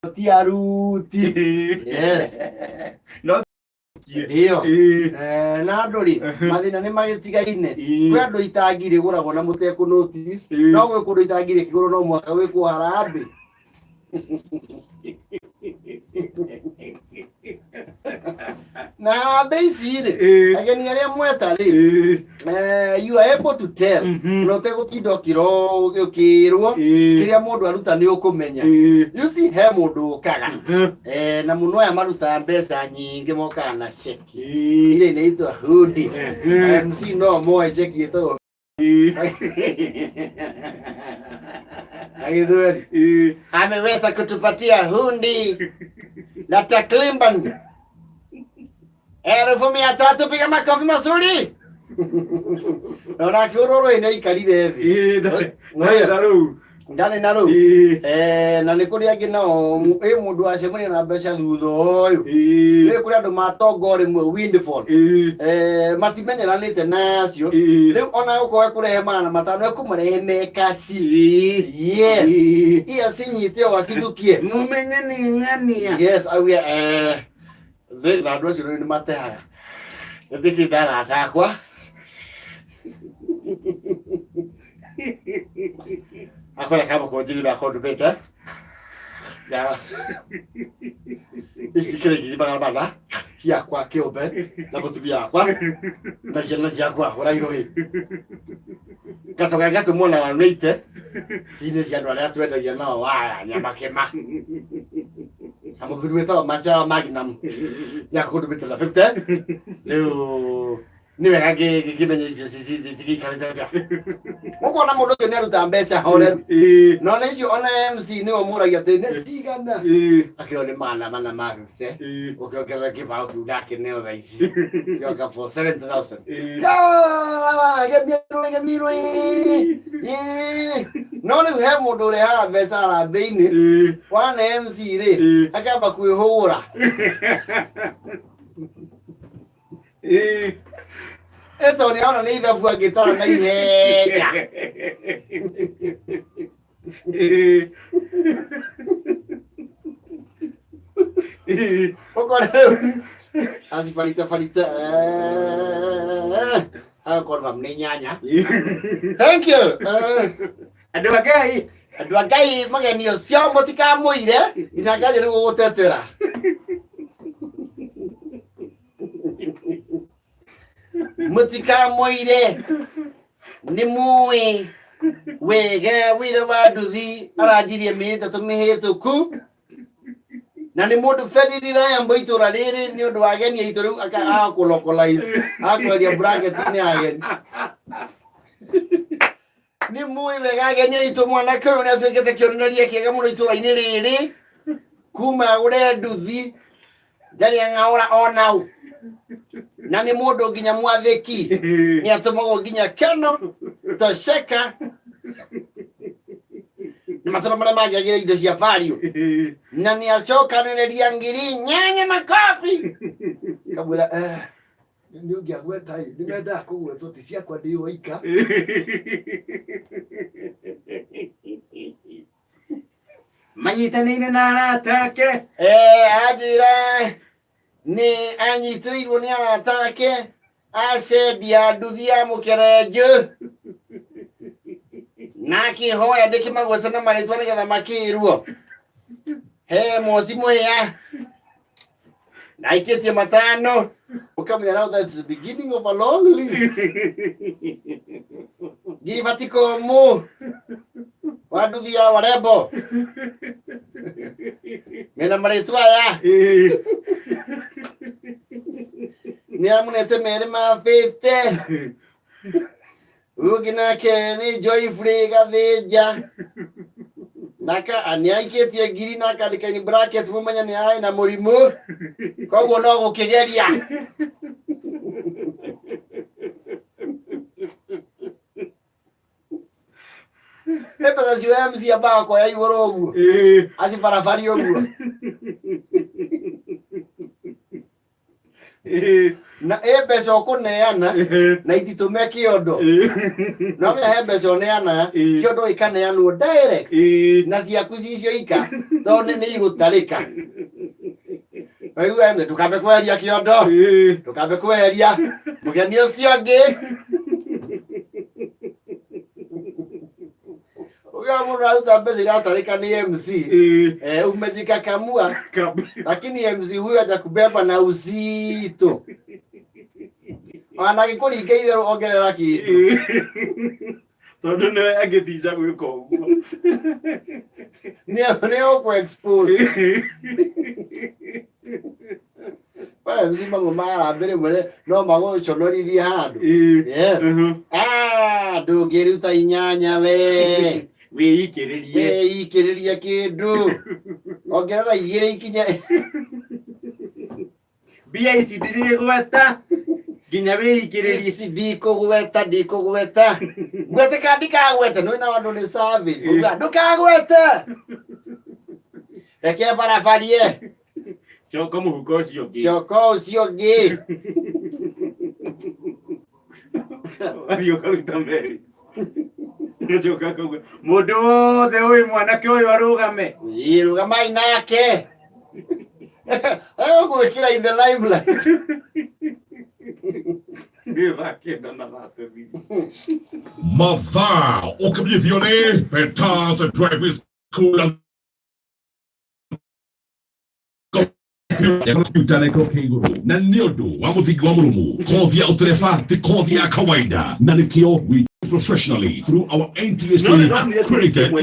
Ti aruti. Yes. No Ndio. Ĩĩ. Eh, na andũ rĩ, mathĩna nĩ magĩtigaine. Ĩĩ. Kwĩ andũ itangi rĩgũragwo na mũtekũ notice, Ĩĩ. no gwĩ kũndũ itangi rĩkĩgũrwo no mũhaka gwĩkwo harambĩ. Na harambĩ ici rĩ, Ĩĩ. ageni arĩa mweta rĩ, Ĩĩ. you are able to tell na ũtegũtinda ũkĩrwo Ĩĩ. kĩrĩa mũndũ aruta nĩ ũkũmenya. Ĩĩ. You see, he mũndũ ũkaga. Na mũno aya marutaga mbeca nyingĩ mokaga na ceki. Ĩĩ. Ile inaitwa hudi. MC no moe cheki ĩtagwo na Gĩthweri. Ĩĩ. Ameweza kutupatia hundi na takriban 300,000. Piga makofi mazuri. Na onake ũrorwo nĩ aikarire thĩ. Ĩĩ, ndarĩ na rũu. Ndarĩ na rũu. Ĩĩ. Eh, na nĩ kũrĩ angĩ nao ĩ mũndũ acemania na mbeca thutha ũyũ. Ĩĩ. Nĩ kũrĩ andũ matonga o rĩmwe windfall. Ĩĩ. Eh, matimenyeranĩte nacio. Ĩĩ. Rĩu ona gũkorwo ekũrehe 500 ekũmarehe mekaci. Ĩĩ. Yes. Ĩĩ. Iya cinyite o acithukie. Mumenye nĩ ng'ania. Yes, auge eh thĩ na andũ acio rĩu nĩ matehaga. Nĩndĩkĩte arata akwa. Akora kama kũnjiri na kũndumĩte. Na ici kĩrĩ 400,000 ciakwa kĩũmbe na mũtumia wakwa na ciana ciakwa ũrairũĩ. Ngacoka ngatũmwo na 180 inĩ cia andũ arĩa twendagia nao waya nyama kĩma. Na mũthuri wĩtagwo Macha Magnum yakũndumĩte na 50 rĩu nĩ wega ngĩmenya icio cigĩikarĩte atĩa. Ũkona mũndũ ũcio nĩ aruta mbeca horeru. Ĩĩ. No na icio ona MC nĩwe ũmũragia atĩ nĩ cigana. Ĩĩ. Akĩrwo nĩ 400 ma 50. Ĩĩ. Ũkĩongerera kĩbaũ kĩu ndakĩneo thaa ici. Gĩoka for 70,000. Ĩĩ. Gemirwe gemirwe. No rĩu he mũndũ ũrehaga mbeca harambĩ-inĩ. Ĩĩ. Wana MC rĩ, Ĩĩ. akamba kwĩhũra. Ĩĩ. Ĩto nĩ ona nĩ ithabu angĩtara na ihenya. Ĩĩ. Ĩĩ. Ũkona rĩu acibarita barita agakorwo nĩ nyanya. Thank you. Andũ a Ngai. Andũ a Ngai mageni ũcio mũtikamũire nginya ngaje rĩu gũgũtetera. Mũtikamũire nĩ mũĩ wega wĩra wa nduthi aranjirie mĩeri 3 mĩhĩtũku na nĩ mũndũ very reliable itũra rĩrĩ nĩ ũndũ wa ageni aitũ rĩu agakũlocalize akweria bracket-inĩ ya ageni nĩ mũĩ wega ageni aitũ mwanake ũyũ nĩ atuĩkĩte kĩonereria kĩega mũno itũra-inĩ rĩrĩ kuma agũre nduthi ndarĩ ang'aũra onau na nĩ mũndũ nginya mwathĩki nĩ atũmagwo nginya keno tosheka nĩ matũra marĩa mangĩagĩra indo cia value na nĩ acokanĩrĩria 8,000 makobi kamwĩra eh, nĩ ũngĩagweta ĩ nĩ mendaga kũgwetwo ti ciakwa ndĩ oika. Manyitanĩire na arata ake. Eh, anjĩra nĩ anyitĩrĩirwo nĩ arata ake acendia nduthi ya mũkerenjũ na akĩhoya ndĩkĩmagwete na marĩtwa nĩgetha makĩrwo he moci mũhĩa na aikĩtie 5 ũkamenya now that's the beginning of a long list. Ngiri mu wa nduthi ya warembo mena marĩtwa aya nĩ amunete 2 ma 50. Ũyũ ũngĩ nake nĩ Joyfrey Gathĩnja naka nĩ aikĩtie ngiri na akandĩka in bracket mũmenye nĩ arĩ na mũrimũ koguo no gũkĩgeria. Nĩ mbeca cio MC ambaga kuoya igũrũ ũguo acibarabari ũguo. Na ĩ mbeca ũkũneana na ititũme kĩondo. No menya he mbeca ũneana kĩondo ĩkaneanwo direct na ciaku cicio ika tondũ nĩ igũtarĩka. Waigua eme ndũkambe kweheria kĩondo, ndũkambe kweheria mũgeni ũcio ũngĩ. Ukiona mũndũ aruta mbeca iratarĩka nĩ MC, umejikakamua, lakini MC huyu hajakubeba na uzito. Ona agĩkũringa itherũ ongerera kĩndũ. Tondũ nĩ angĩtinja gwĩka ũguo. Nĩ ũkũ-expose. We MC mamwe marambĩ rĩmwe no magũconorithie handũ. Yes. Ah, ndũngĩruta inyanya we. Wĩikĩrĩrie. Wĩikĩrĩrie kĩndũ. Ongerera igĩrĩ ikinye. Mbia ici ndirĩgweta nginya wĩikĩrĩrie. Ici ndikũgweta ndikũgweta. Ngwete kana ndikagwete nĩ na andũ nĩ savage. Uga ndũkagwete. Reke barabarie. Coka mũhuko ũcio ũngĩ. Coka ũcio ũngĩ. Wathiĩ ũkaruta meri. Ũgacoka akauga mũndũ wothe ũyũ mwanake ũyũ arũgame. Ĩ, rũgamai nake. Egũgwĩkĩra in the limelight. Nĩ thaa kenda na thaa tũthiri. Mathaa ũkĩmenyithio nĩ Petas Driving School and Computer na gĩkĩro kĩa igũrũ na nĩ ũndũ wa mũthingi wa mũrũmu kothi ya ũtereba ti kothi ya kawaida na nĩkĩo we professionally through our NTSA No, no, no, accredited no,